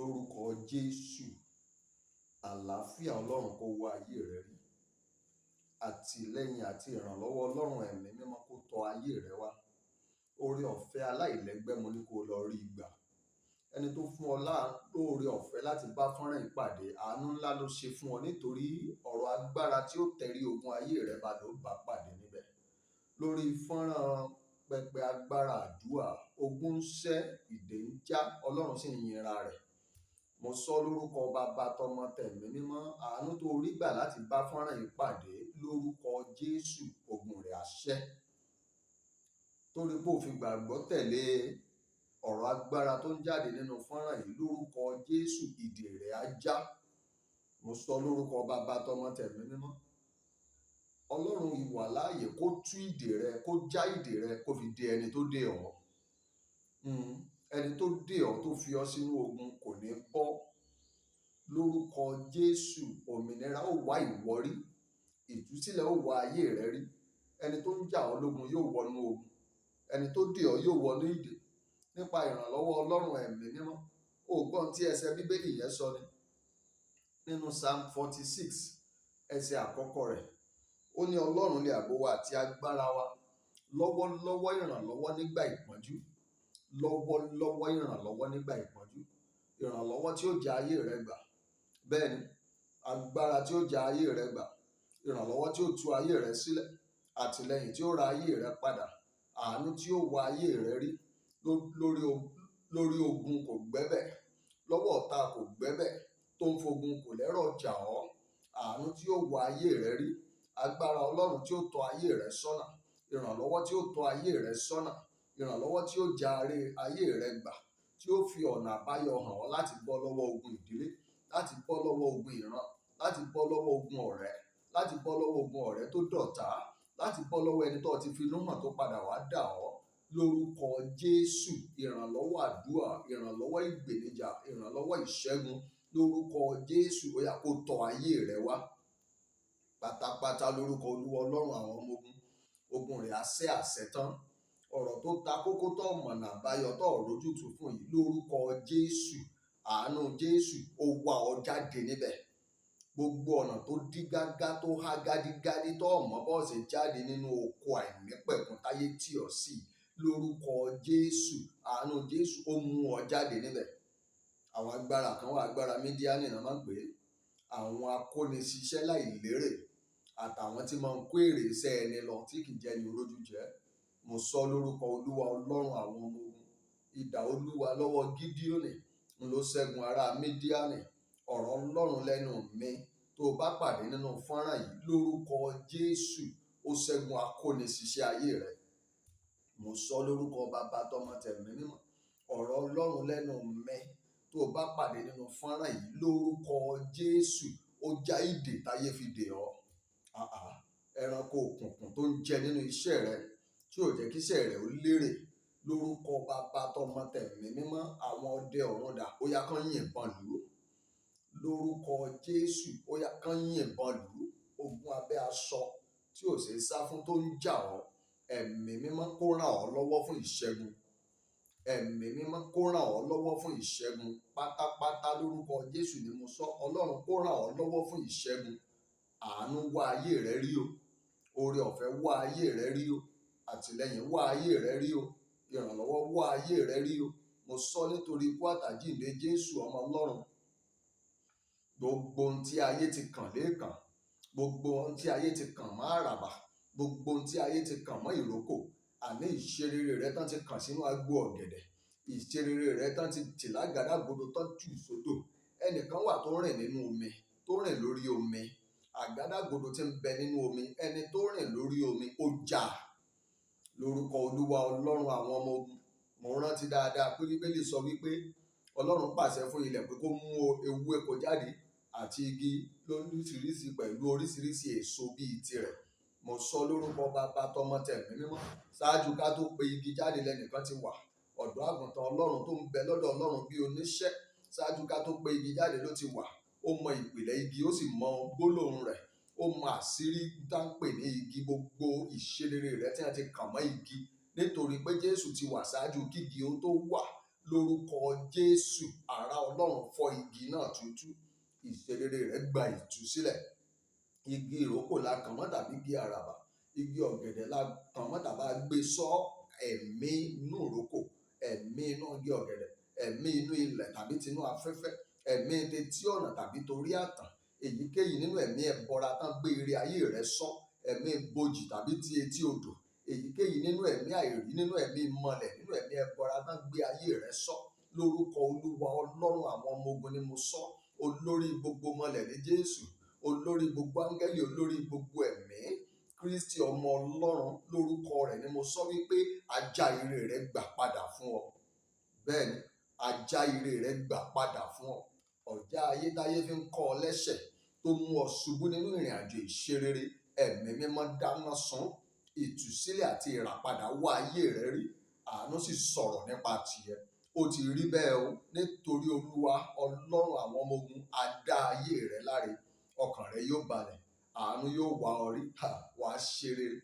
Lórúkọ Jésù, àlàáfíà Ọlọ́run kó wá ayé rẹ rí. Àtìlẹ́yìn àti ìrànlọ́wọ́ Ọlọ́run ẹ̀mí mímọ́ kó tọ ayé rẹ wá. Oore ọ̀fẹ́ aláìlẹ́gbẹ́ mo ní kó lọ rí gbà. Ẹni tó fún ọ lóore ọ̀fẹ́ láti bá fọ́nrán yìí pàdé, àánú ńlá ló ṣe fún ọ nítorí ọ̀rọ̀ agbára tí ó tẹrí ogun ayé rẹ ba ló bá pàdé níbẹ̀. Lórí fọ́nrán pẹpẹ agbára àdúà, ogun ń ṣẹ́, ìdè ń já, Ọlọ́run sì ń yinra rẹ̀. Mo sọ lórúkọ Baba, tọmọ, tẹ̀mí mímọ́, àánú tó rí gbà láti bá fọ́nrán yìí pàdé lórúkọ Jésù, ogun rẹ̀ á ṣẹ́. Torí pé o fi gbàgbọ́ tẹ̀lé ọ̀rọ̀ agbára tó ń jáde nínú fọ́nrán yìí lórúkọ Jésù, ìdè rẹ̀ á já. Mo sọ lórúkọ Baba, tọmọ, tẹ̀mí mímọ́. Ọlọ́run ìwàláàyè kó tú ìdè rẹ, kó já ìdè rẹ, kó fi dè ẹni tó dè ọ́. Ẹni tó dè ọ́ tó fi ọ́ sínú ogun kò ní bọ́. Lórúkọ Jésù, òmìnira ó wá ìwọ rí, ìtúsílẹ̀ ó wá ayé rẹ rí. Ẹni tó ń jà ọ́ lógun yóò wọnú ogun. Ẹni tó dè ọ́ yóò wọnú ìdè. Nípa ìrànlọ́wọ́ Ọlọ́run ẹ̀mí mímọ́, o gbọ́ ohun tí ẹsẹ̀ Bíbélì yẹn sọ ni. Nínú Psalm 46, ẹsẹ̀ àkọ́kọ́ rẹ̀, ó ní Ọlọ́run ni ààbò wa àti agbára wa, lọ́wọ́lọ́wọ́ ìrànlọ́wọ́ nígbà ìpọ́njú. Lọ́wọ́lọ́wọ́ ìrànlọ́wọ́ nígbà ìpọ́njú. Ìrànlọ́wọ́ tí ó ja ayé rẹ gbà. Bẹ́ẹ̀ni, agbára tí ó ja ayé rẹ gbà. Ìrànlọ́wọ́ tí ó tú ayé rẹ sílẹ̀. Àtìlẹ́yìn tí ó ra ayé rẹ padà. Àánú tí ó wá ayé rẹ rí lórí ogun kò gbẹ́bẹ̀. Lọ́wọ́ ọ̀tá kò gbẹ́bẹ̀. Tó ń fogun kò lẹ́rọ̀ jà ọ́. Àánú tí ó wá ayé rẹ rí. Agbára Ọlọ́run tí ó tọ́ ayé rẹ sọ́nà. Ìrànlọ́wọ́ tí ó tọ́ ayé rẹ sọ́nà. Ìrànlọ́wọ́ tí ó ja ayé rẹ gbà. Tí ó fi ọ̀nà àbáyọ hàn ọ́ láti bọ́ lọ́wọ́ ogun ìdílé, láti bọ́ lọ́wọ́ ogun ìran, láti bọ́ lọ́wọ́ ogun ọ̀rẹ́, láti bọ́ lọ́wọ́ ogun ọ̀rẹ́ tó dọ̀tá, láti bọ́ lọ́wọ́ ẹni tó ti finú hàn tó padà wá dà ọ́. Lórúkọ Jésù, ìrànlọ́wọ́ àdúà, ìrànlọ́wọ́ ìgbènijà, ìrànlọ́wọ́ ìṣẹ́gun lórúkọ Jésù, ó yá kó tọ ayé rẹ wá. Pátápátá lórúkọ Olúwa Ọlọ́run àwọn ọmọ ogun, ogun rẹ̀ á ṣẹ́ àṣẹ tán. Ọ̀rọ̀ tó ta kókó tó mọ̀nà àbáyọ tó rójútùú fún yìí lórúkọ Jésù, àánú Jésù ó wá ọ jáde níbẹ̀. Gbogbo ọ̀nà tó dí gágá tó há gádígádí tó mọ̀ bó ṣe jáde nínú oko àìnípẹ̀kun táyé tì ọ́ sí lórúkọ Jésù, àánú Jésù ó mú ọ jáde níbẹ̀. Àwọn agbára kan wà, agbára Mídíánì náà máa ń pè é. Àwọn akóniṣiṣẹ́ láìlérè àtàwọn tí máa ń kó èrè iṣẹ́ ẹni lọ tí kì í jẹ́ ní orójú jẹ́. Mo sọ lórúkọ Olúwa Ọlọ́run àwọn ọmọ ogun, idà Olúwa lọ́wọ́ Gídíónì ń ló ṣẹ́gun ará Mídíánì. Ọ̀rọ̀ Ọlọ́run lẹ́nu mi tó bá pàdé nínú fọ́nrán yìí lórúkọ Jésù, ó ṣẹ́gun akóniṣiṣẹ́ ayé rẹ. Mo sọ lórúkọ Baba, tọmọ, tẹ̀mí mímọ́. Ọ̀rọ̀ Ọlọ́run lẹ́nu mi tó bá pàdé nínú fọ́nrán yìí lórúkọ Jésù, ó já ìdè táyé fi dè ọ́. Ẹranko òkùnkùn tó ń jẹ nínú iṣẹ́ rẹ tí ò jẹ́ kí iṣẹ́ rẹ ó lérè lórúkọ Baba, tọmọ, tẹ̀mí mímọ́, àwọn ọdẹ ọ̀run dà, ó yá kán yìnbọn lù ú. Lórúkọ Jésù, ó yá kán yìnbọn lù ú. Ogun abẹ́ aṣọ tí ò ṣeé sá fún tó ń jà ọ́, ẹ̀mí mímọ́ kó ràn ọ́ lọ́wọ́ fún ìṣẹ́gun. Ẹ̀mí mímọ́ kó ràn ọ́ lọ́wọ́ fún ìṣẹ́gun. Pátápátá lórúkọ Jésù ni mo sọ, Ọlọ́run kó ràn ọ́ lọ́wọ́ fún ìṣẹ́gun. Àánú wá ayé rẹ rí o. Oore ọ̀fẹ́ wá ayé rẹ rí o. Àtìlẹ́yìn wá ayé rẹ rí o. Ìrànlọ́wọ́ wá ayé rẹ rí o. Mo sọ nítorí ikú àtàjíǹde Jésù ọmọ Ọlọ́run. Gbogbo ohun tí ayé ti kàn léèkàn, gbogbo ohun tí ayé ti kàn mọ́ àràbà, gbogbo ohun tí ayé ti kàn mọ́ ìrókò, àní ìṣerere rẹ tán ti kàn sínú agbo ọ̀gẹ̀dẹ̀, ìṣerere rẹ tán ti tì lágàdàgodo tán jù sódò. Ẹnìkan wà tó rìn nínú omi, tó rìn lórí omi. Àgádágodo tí ń bẹ nínú omi, ẹni tó rìn lórí omi ó jà. Lórúkọ Olúwa Ọlọ́run àwọn ọmọ ogun, mo rántí dáadáa pé Bíbélì sọ wípé Ọlọ́run pàṣẹ fún ilẹ̀ pé kó mú ewéko jáde àti igi lóríṣiríṣi pẹ̀lú oríṣiríṣi èso bíi tirẹ̀. Mo sọ lórúkọ Baba, tọmọ, tẹ̀mí mímọ́. Ṣáájú ká tó pe igi jáde lẹ́nìkan ti wà. Ọ̀dọ́ àgùntàn Ọlọ́run tó ń bẹ lọ́dọ̀ Ọlọ́run bí oníṣẹ́. Ṣáájú ká tó pe igi jáde ló ti wà. Ó mọ ìpìlẹ̀ igi, ó sì mọ gbólóhùn rẹ̀. Ó mọ àṣírí tá ń pè ní igi, gbogbo ìṣerere rẹ̀ tí wọ́n ti kàn mọ́ igi. Nítorí pé Jésù ti wà ṣáájú kí igi ó tó wà. Lórúkọ Jésù, àrá Ọlọ́run fọ́ igi náà túútúú. Ìṣerere rẹ gba ìtúsílẹ̀. Igi ìrókò la kàn mọ́ tàbí igi àràbà, igi ọ̀gẹ̀dẹ̀ la kàn mọ́ tàbí a gbé sọ́. Ẹ̀mí inú ìrókò, ẹ̀mí inú igi ọ̀gẹ̀dẹ̀, ẹ̀mí inú ilẹ̀ tàbí tinú afẹ́fẹ́, ẹ̀mí etí ọ̀nà tàbí torí àtàn, èyíkéyìí nínú ẹ̀mí ẹbọra tán gbé ire ayé rẹ sọ, ẹ̀mí bojì tàbí ti etí odò, èyíkéyìí nínú ẹ̀mí àìrí, nínú ẹ̀mí mọlẹ̀, nínú ẹ̀mí ẹbọra tán gbé ayé rẹ sọ, lórúkọ Olúwa Ọlọ́run àwọn ọmọ ogun ni mo sọ. Olórí gbogbo mọlẹ̀ ní Jésù, olórí gbogbo áńgẹ́lì, olórí gbogbo ẹ̀mí, Kristi ọmọ Ọlọ́run, lórúkọ rẹ̀ ni mo sọ wípé ajá ire rẹ gbà padà fún ọ. Bẹ́ẹ̀ ni, ajá ire rẹ gbà padà fún ọ. Ọ̀já ayédáyé fi ń kọ́ ọ lẹ́sẹ̀ tó mú ọ ṣubú nínú ìrìn àjò ìṣerere, Ẹ̀mí Mímọ́ dáná sun. Ìtúsílẹ̀ àti ìràpadà wá ayé rẹ rí. Àánú sì sọ̀rọ̀ nípa tìẹ. Ó ti rí bẹ́ẹ̀ o, nítorí Olúwa Ọlọ́run àwọn ọmọ ogun á dá ayé rẹ láre. Ọkàn rẹ yóò balẹ̀, àánú yóò wá ọ rí, wàá ṣe rere.